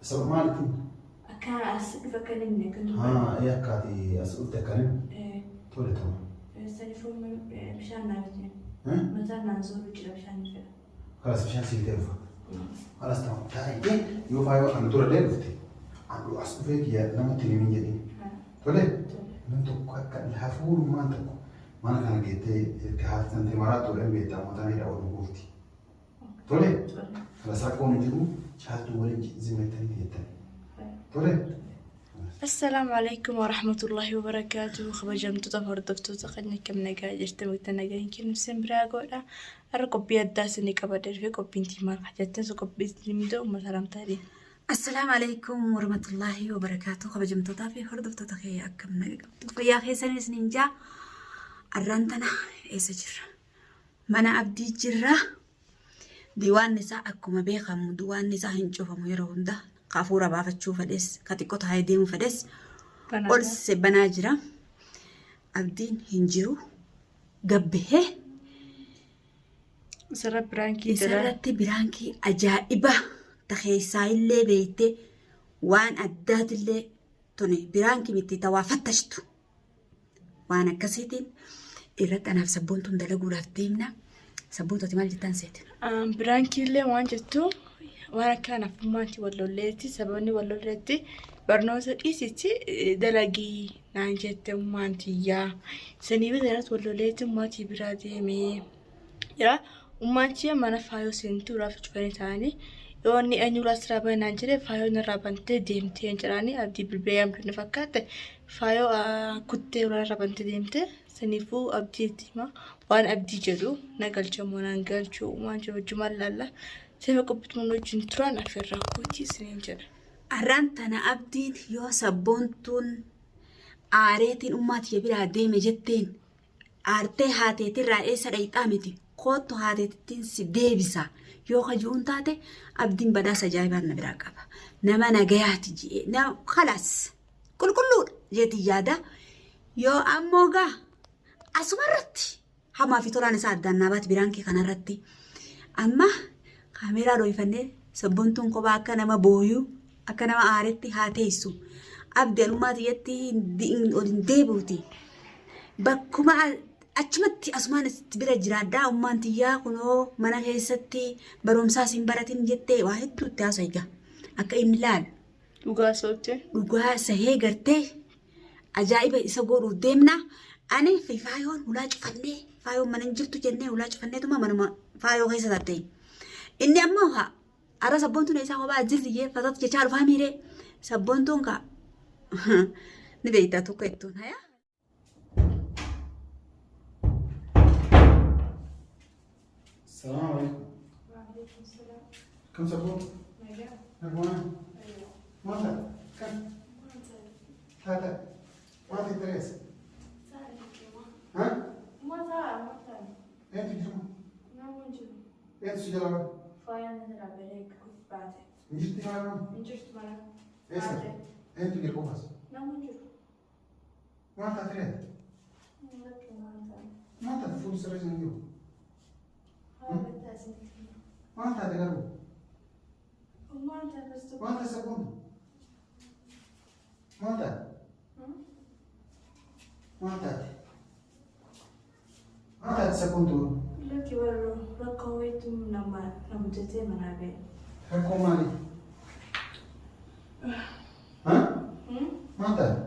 Sababa maaliitiin? Akka as dhufe akka inni akka dubbatu. Haa, ee akka ati as dhufte akka inni tole tama. Saniifuu bishaan naa bitee. Mataan naan sooru jira bishaan ni fedha. Kalas bishaan sii bitee dhufa. Kalas tama taa'ee yoo faayoo ana dura illee dhufte. An as dhufee kiyya namatti hin himin jedhin. Tole? Nam tokko akka hafuurummaan tokko mana kana geettee itti haati tantee maraattuudha hin beektaa mataan hidha ol guurti. Tole? Kalas rakkoon hin jiru caaltuu waliin zimettanii jettani. Tole? Assalaamu alaikum warahmatullahi wabarakaatuh. Kabajamtoota hordoftoota keenya akkam nagaa jirtan wayita nagaan kennu isin biraa godha. Har'a qophii addaa isinii qabadhe dhufe qophiin tii maal jettan so qophii isin himte uummata salaamtaa Assalaamu alaikum warahmatullaahi wabarakaatuh. Kabajamtootaa fi hordoftoota kee akkam naga qabdu. Fayyaa keessanii isiniin jaa. Arraan tana eessa jirra? Mana abdii jirra. Diwaanni isaa akkuma beekamu diwaanni isaa hin cufamu yeroo hunda. Ka hafuura baafachuu fedhes, ka xiqqoo taa'ee deemuu fedhes ol se banaa jira. Abdiin hin jiru. Gabbahee Isarra biraankii jira. Isarratti biraankii ajaa'iba ta keessaa illee beeyte waan addaatillee tuni biraankii miti ta waa fattashtu waan akkasiitiin irratti anaaf sabboontuun dalaguudhaaf deemna. Sabboontu ati maal jettaan seete? Biraankii illee waan jettu waan akka anaaf ummaatti wal lolleetti sababni wal lolleetti barnoota dhiisitti dalagii naan jette ummaan tiyyaa. Sanii bira irratti wal lolleetti ummaatii biraa deemee. Jira ummaan tiyya mana faayoo seentu raaf cufanii taa'anii yoo inni eenyurraa siraa bane naan jedhe faayoo narraa bantee deemtee hin jedhaanii abdii bilbilee yaamtu na fakkaatte faayoo kuttee narraa bantee deemte saniifuu abdii itti hima waan abdii jedhu na galcha moo naan galchu waan jedhu wajjumaan laalla sefa qophituma wajjin turan afeerraa kootii isiniin jedha. Arraan tana abdiin yoo sabboontuun aareetiin ummaa tiyya biraa deeme jetteen Aartee haateetirraa eessa dhayxaa miti koottu haateetittiin si deebisa yoo ka ji'uun taate abdiin badhaasa ajaa'ibaan na biraa qaba. Nama nagayaati ji'ee nama kalaas qulqulluudha jeetiin yaada yoo ammoo gaa asumarratti hamaa fi tolaan isaa addaan naa baati biraan kee kanarratti amma kaameeraa dhooyfannee sabboontuun kophaa akka nama booyuu akka nama aaretti haa teessu. Abdi anummaa tiyyatti ol hin deebi'uti. Bakkuma achumatti asumaan itti bira jiraadhaa ummaan tiyyaa kunoo mana keessatti barumsaas hin baratin jettee waa hedduu itti haasa'e egaa. Akka inni laalu Dhugaa sootte. dhugaa sahee gartee ajaa'iba isa godhuuf deemna. Ani fi faayoon hulaa cufannee faayoon mana hin jirtu jennee hulaa cufanneetuma manuma faayoo keessa tattee. Inni ammoo haa Arra sabboontuun eessaa kophaa jirti jee fatat jechaa dhufaa miiree sabboontuun kaa ni beektaa tokko jettuun hayaa. Salaam alaikum. Kam sabboontu? Nagumaa? Maal taate? Kam? Taata. Maal ta'e Terees? Ha? Eentu jiru? Eentu si jalaa bane? Faayaan na jalaa bahee kutti baate. Hin jirti faayaan? Hin jirtu mana. Eessa? Baate. Eentu jira qofaas? Namni hin jiru. Maal taate reeti? Lakki maal taate? Maal taate fuulli sirra hin jiru? Haala battaa isinitti hima. Maal taate garuu? Maal taate as tokko? Maal taate sabboontu? Maal taate? Maal taate? Maal taate sabboontu? Lakki warra rakkoo wayiitu nama na mudatee manaa ba'e. Rakkoo maalii? Ha? Maal taate?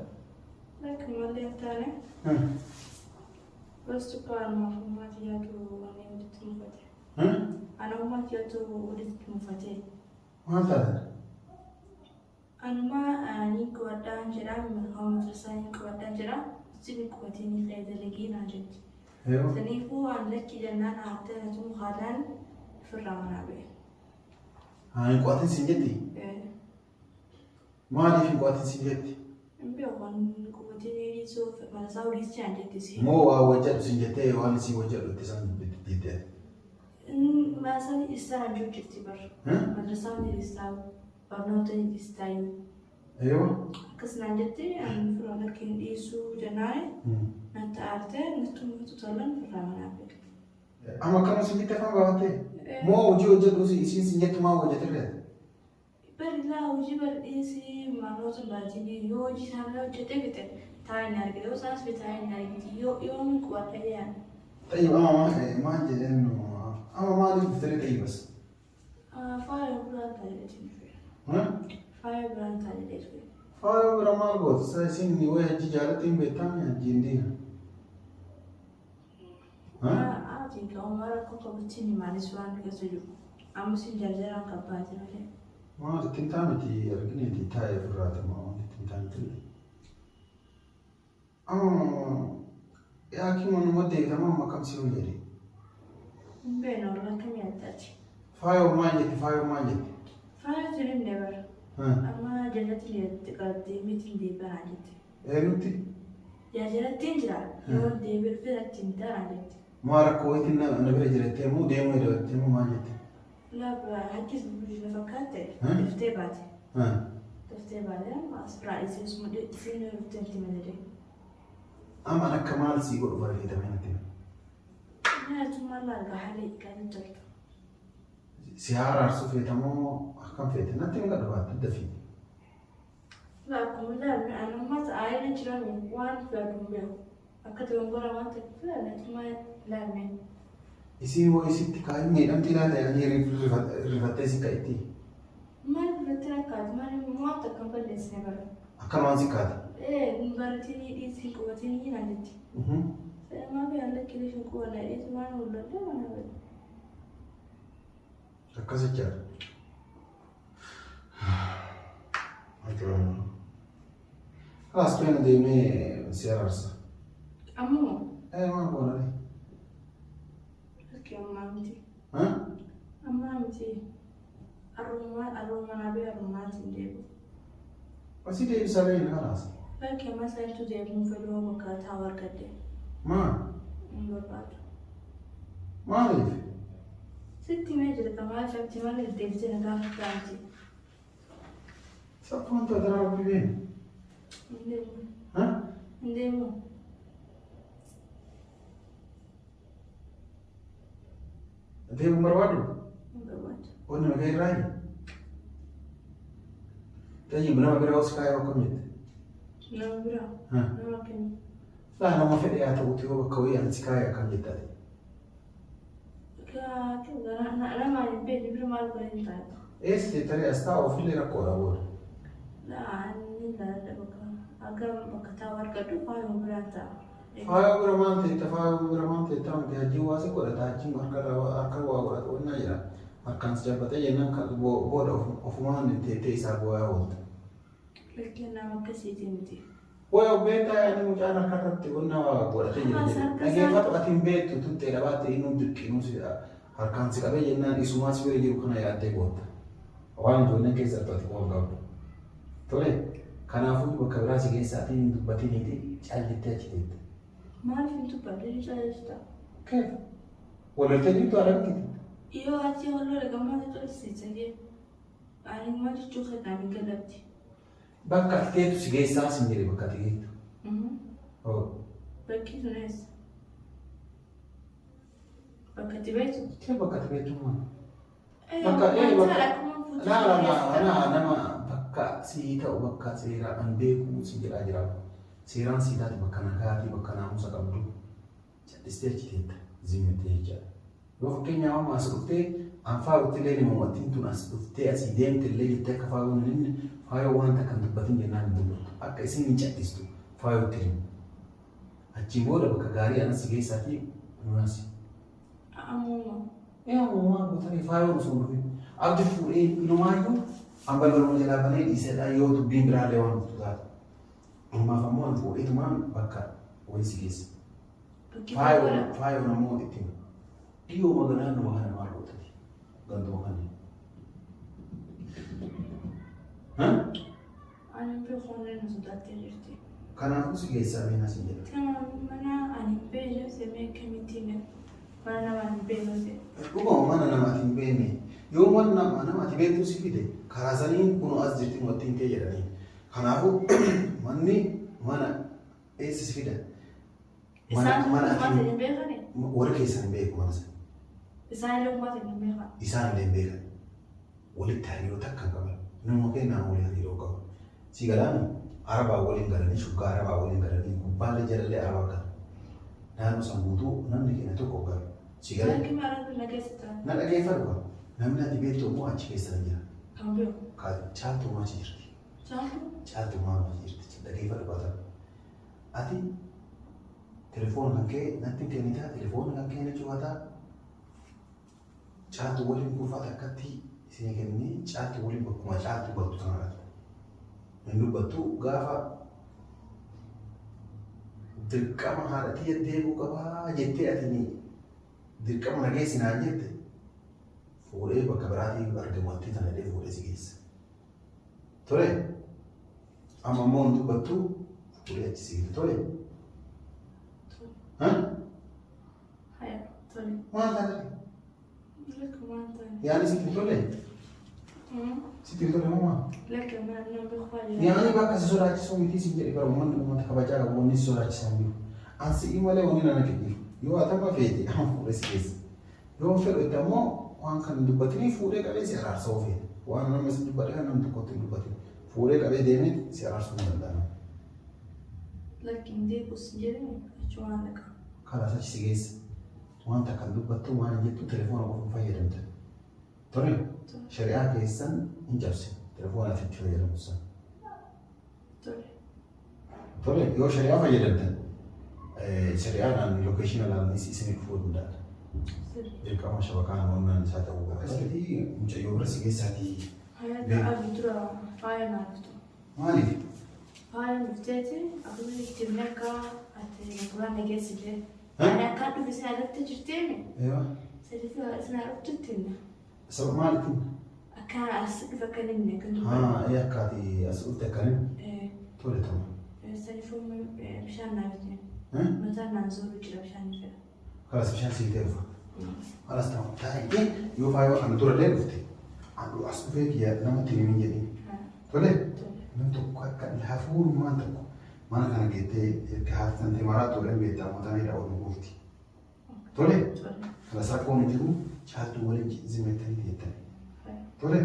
Lakki maallee hin taane. Gosti koo anumaaf ummaati yaadu wanni walitti mufate. Ana ummaati yaadu walitti mufate. Maal taate? Anuma niin qo'adhaan jedha homa madrasaa niin qo'adhaan jedha isin hin qo'atinii ka'ee dalagii naan jetti. Eeyyoo. Saniifuu an lakki jennaan aartee na tumu haadhaan ofirraa manaa ba'e. Haa hin qo'atin siin jetti? Maaliif hin qo'atin siin jetti? Hin beeku an hin qo'atinii dhiisuu madrasaa dhiisii naan jetti isiin. Moo waa hojjedhu siin jettee waan isii hojjedhu itti isaan jettee? Madrasaa ni dhiistaa naan jiru jirti bar. Madrasaa ni dhiistaa barnoota ni dhiistaayyuu. Eeyyoo. Akkas naan jette ani firraa lakki hin dhiisuu jennaan natti aarte natti ummatu tolan firraa manaa ba'e. Amma akkana siin jette afaan baafattee? Moo hojii hojjedhu isiin siin jettu maa hojjete feete? Bari laa hojii bari dhiisii barnoota baatinii yoo hojii isaanii hojjetee fixe taa'ee hin argite yoo isaas fi taa'ee hin argite yoo yoon qubadha jedhan. Tayyib amma maal jedheen amma maaliif dhuftee tayyibas? Faaya biraan taa'ee jedhee dhufe. Faaya biraan taa'ee jedhee dhufe. Faaya bira maal goota? Sa isin wayi hajji jaalatti hin beektaami hajji hin diina. Ati uumaa rakkoo qabutti maalis waan keessa jiru. Amma sin jarjaraan qabbaate malee. Maal ittiin taamiti argineeti taa'ee ofirraati maa wanti ittiin taamiti. Amma haakima nama deegama amma akkam si hojjete? Hin beeknu warra akkamii addaati. Faayoo maal jetti? Faayoo maal jetti? Faaya tun hin dabara. Amma jalatti deemee miti deebi'aa jette. Eenyutti? Jaajalattiin jira. Yoo deebi'u biratti hin ta'a jette. Maa rakkoo wayitiin na bira jirattee moo deemuu dabattee moo maal jette? Lafa hajjis bulchina fakkaatte daftee baate. Daftee baate amma as biraa isin isin dhuftee itti malee. Amma akka maal sii godhu barreeffame natti himi. Nyaatummaa laalga haala hiikaa toltu. Si haaraarsuu feetamoo akkam feete natti himi gadhu baatte dafii. Akkuma ilaallu anummas aayina jirame waan filadhu hin beeku. Akka dogongora waan ta'eef filadhu ilaalme. Isiin wayii sitti kaa'ee miidhamti ilaala yaanii rifattee si ka'itti. Maal biratti rakkaatu maal waan takka hin balleessine bara. Akkanumaan si kaate. Ee baratanii dhiisii qubatanii naan jetti. Maa fi haala kireeshin qubanna dhiisi maal mul'adde mana bada. Akkas jechaadha. Kalaas keenya deemee si araarsa. Ammoo Ee maal goona ree? Lakki ammaa miti. Ammaa miti. Arrumaa arruma naa bee arrumaatiin deebi'u. Asii deebisaa beekna kalaas. Lakki amma isaanitu deebi'uun fedhuu bakka taa'u argadde. Maa? Hin barbaadu. Maaliif? Sitti himee jira kamaa cabti malee deebitee na gaafataa miti. Sappoon taatara rabbi beekna. Hin deemu. Hin deemu. Deemuun barbaadu? Hin barbaadu. Wanni nagaa irraa hin? Tayyib nama biraa os kaayee akkam jette? Nama biraa. Nama akkamii? Laa nama fedhe haa ta'uuti yoo bakka wayii ani si kaayee akkam jette ati? Nama hin beekne bira maal godhee hin taatu. Eessa teettaree as taa'u ofillee rakkoodha booda. Laa inni ilaaladha bakka akka bakka taa'u argadhu faayuma biraan ta'a. Faayoo bira maal teetta faayoo bira maal teetta miti hajjiin waa si godhata hajjiin harka harka waa godhata onnaa jira. Harkaan si jabbatee jennaan kan booda ofumaan teettee isaa boo'aa oolta. Lakki nama akkasiiti miti. Way obbeettaa yaani mucaan harka irratti onnaa waa godhatee jira Haas jedhe. harka isaa- Dhageeffatu ati hin beektu tuttee dhabaatte innuu dirqinuu si harkaan si qabee jennaan isumaa si bira jiru kana yaaddee bootta. Waan ijoolleen keessattu ati waan qabdu. Tole kanaafuu bakka biraa si keessaatii hin dubbatiniiti cal jettee achi teetta. Maaliif hin dubbadde ni caalchita? Keef walirtee jirtu haadha miti. Yoo ati wallola gammaa calsiisa jee. Ani maal jechuu kan hin galabdi. Bakka ati teettu si geessaa sin jedhe bakka ati geettu. Oh. Bakki sun eessa? Bakka itti beektu? Kee bakka ati beektu maal? Ee, Bakka ee wanta bakka akkuma fuutuu laa laa laa keessa. laa nama bakka sii ta'u bakka seeraan an beeku si jedhaa jira. Seeraan sii taate bakka nagaatii bakka naamusa qabdu cal'istee achi teetta zimmittee jechaadha. Yoo fakkeenyaaf amma as dhuftee an faayotti illee nima wattiin tun as dhuftee asii deemte illee jettee akka faayoon hin himne faayoo waan takka hin dubbatin jennaan hin dubbattu. Akka isin hin cal'istu faayotti himu. Achiin booda bakka gaarii anas si geessaatii nunas. Ammuma. Ee ammumaa gootanii faayoon osoo hin dhufin. Abdi fuudhee inumaayyuu an balbaluma jalaa banee dhiisedha yoo dubbiin biraallee waan dhuftu taate. Ammaaf ammoo an fuudheetumaan bakka wayii si geessa. Bakki Faayoon tokkodha. faayoon ammoo itti hima. Dhiyoo magaalaa nama kana maal gootati? Ganduma kana. Ani hin beeku onneen na sodaattee jirti. Kanaafuu si geessaa beenaa si jedha. Nama mana ani hin beekne semee akkamitti hime? Mana nama ani hin beekne se. Dhuguma mana nama ati hin beekne yoo mana nama nama ati beektu si fide karaa saniin kunoo as jirti wattiin tee jedhanii. Kanaafuu manni mana eessa si fida? Mana Isaan mana ati uummata hin beekani? warri keessan hin beeku mana sana. Isaan illee uummata hin beekan. Isaan illee hin beekan. Walitti hariiroo takka hin qaban. Nama kennaa waliin hariiroo qabu. Si galaani Arabaa waliin galanii shuggaa Arabaa waliin galanii gubbaallee jalallee Arabaa gala. Naannoo san guutuu namni keenya tokko galu. Si galee Bakki maraa na keessa ta'a. na dhageeffadhu kaa. Namni ati beektu immoo achi keessa ni jira. Kan beeku. Ka caaltuu achi jirti. Caaltuu. Caaltuu achi jirti. Dhageeffadhu kaa ta'u. Ati telefoona kan kee natti hin kennitaa telefoona kan kee na cufataa caaltuu waliin kurfaa takkatti isin kennee caaltuu waliin bakkuma caaltuu galtu sana galta. Hin dubbattu gaafa dirqama haadha tiyya deebuu qabaa jettee ati ni dirqama na geessi naan jette fuudhee bakka biraatii argamu atti tana jedhee fuudhee si geessa. Tole amma immoo hin dubbattu fuudhee achi si geessa. Tole. Ha? Haya tole. Maal taate? Lakka waan taane. Yaani sitti hin tolle? Sitti hin tolle moo maal? Lakka mana nama beeku jira. Yaani bakka si sodaachisuu miti si jedhe bara uummanni uummata kabajaa qabu wanni si sodaachisan jiru. An si'ii malee wanni na naqe jiru. Yoo ati amma feete amma fuudhee si geessa. Yoo fedhu itti ammoo waan kan hin dubbatinii fuudhee qabee si araarsa yoo feete. Waan nama si dubbadhe kan namni tokkotti hin dubbatin. Fuudhee qabee deemee si araarsuu hin danda'amu. Lakki hin deebi'us hin jedhani achi waan dhaqa. Kalaas achi si geessa. Waan takka hin dubbattu waan hin jettu telefoona qofa hin fayyadamtan. Tole shari'aa keessan hin cabsine telefoona ati itti fayyadamtu san. Tole. Tole yoo shari'aa fayyadamtan shari'aadhaan lokeeshina ilaalanii isinii dhufuu danda'a. Sirri. Dirqama shabakaan wannan isaa ta'uu qaba. Asirratti mucayyoo bira si keessaatii Haya Beeku. abdi dura faaya naa bitu. Maaliif? Faaya dhufteeti akkuma itti himne akka ati gurguraan na geessite. Ha? Ani akka dhufe isin irratti jirteemi. Eewa. Sadiitti isin irratti itti himna. Sababa maaliitiin? Akka as dhufe akka hin himne kan dubbatu. Haa ee akka ati as dhufte akka hin tole tama. Saniifuu bishaan naa bitne. Mataan naan zooru jira bishaan ni fedha. Kalas bishaan sii bitee dhufa. Kalas tama taa'ee yoo faayoo ana dura illee dhufte an as dhufee kiyya namatti hin himin jedhiin. Tole nam tokko akka hafuurummaan tokko mana kana geettee erga haati tantee maraattu godhan beektaa mataan hidha ol guurti. Tole kalas rakkoon hin jiru caaltuu waliin zimettanii jettani. Tole.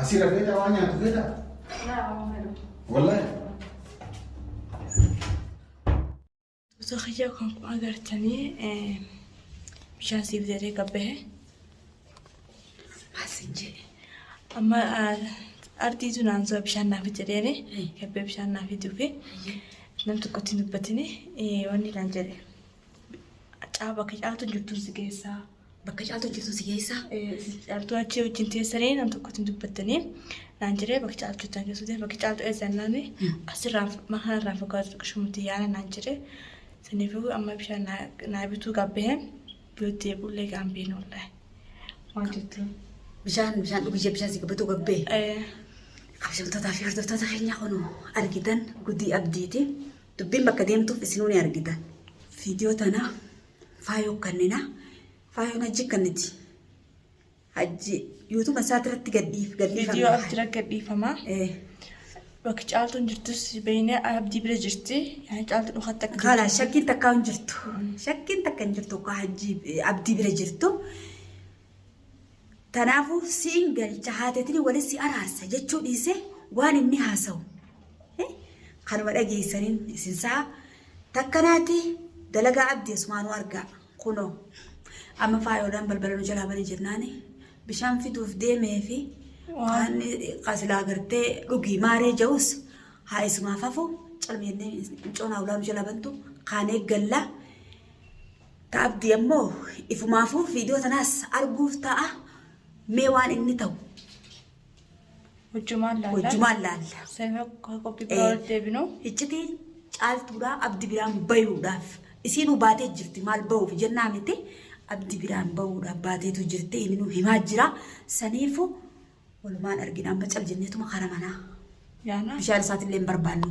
Asii rafeetaa waan nyaatu feetaa? Naa waan fedhu. Wallaahi. Osoo kiyya kan kun agartanii bishaan siif jedhee gabbahe. Maal sin jedhe? Amma ardiitu naan soba bishaan naaf jedheeni gabbee bishaan naaf fiduufi nam tokkotti hin dubbatini wanni naan jedhe. Bakka caaltuun jirtuun si geessaa. Bakka caaltuun jirtu si geessaa? Caaltuu achii wajjin teessanii nam tokkotti hin dubbattanii naan jedhee bakka caaltuu jirtan geessu deema bakka caaltuu eessa jennaan asirraa makanarraa fagaatu xiqqishumti yaana naan jedhee saniifuu amma bishaan naa bituu gabbee biyyotti eeguullee gaambeen wallaahi waan jettu. Bishaan dhugi jee bishaan si gabbatu gabbee. Kabajamtootaa fi hordoftoota keenya kunoo argitan gudii abdiiti. Dubbiin bakka deemtuuf isinuu ni argitan. Viidiyoo tana faayoo kannina. Faayoon hajji kanniti. Hajji yuutuma isaatirratti gadhiif gadhiifama. Viidiyoo abdira gadhiifama. Bakka caaltuun jirtus beeknee abdii bira jirti. Yaani caaltuun dhukatti akka Kala shakkiin takka hin jirtu. Shakkiin takka hin jirtu akka hajji abdii bira jirtu. Tanaafuu siin galcha haateetiin waliin si araarsa jechuu dhiisee waan inni haasa'u. Kanuma dhageessaniin isin sa'a takkanaati dalagaa abdii asumaanuu argaa kunoo amma faayoodhaan balbala nu jalaa bane jennaani bishaan fiduuf deemee fi waan qasilaa gartee dhugii maaree ja'us haa isumaaf hafu calmi jennee incoonaa ulaa nu jalaa bantu kaanee gallaa. Ta abdii ammoo ifumaafuu viidiyoo tanaas arguuf ta'a mee waan inni ta'u Hojjumaan laalla. Hojjumaan laalla. Sanyii qophii biraa walitti deebinu. Iccitiin caaltuudhaa abdi biraan bayuudhaaf isiinuu baatee jirti maal bahuuf jennaa miti abdi biraan bahuudhaaf baateetu jirti inni nu himaa jira saniifu walumaan argina amma cal jenneetuma kara manaa Yaana. bishaan isaatillee hin barbaannu.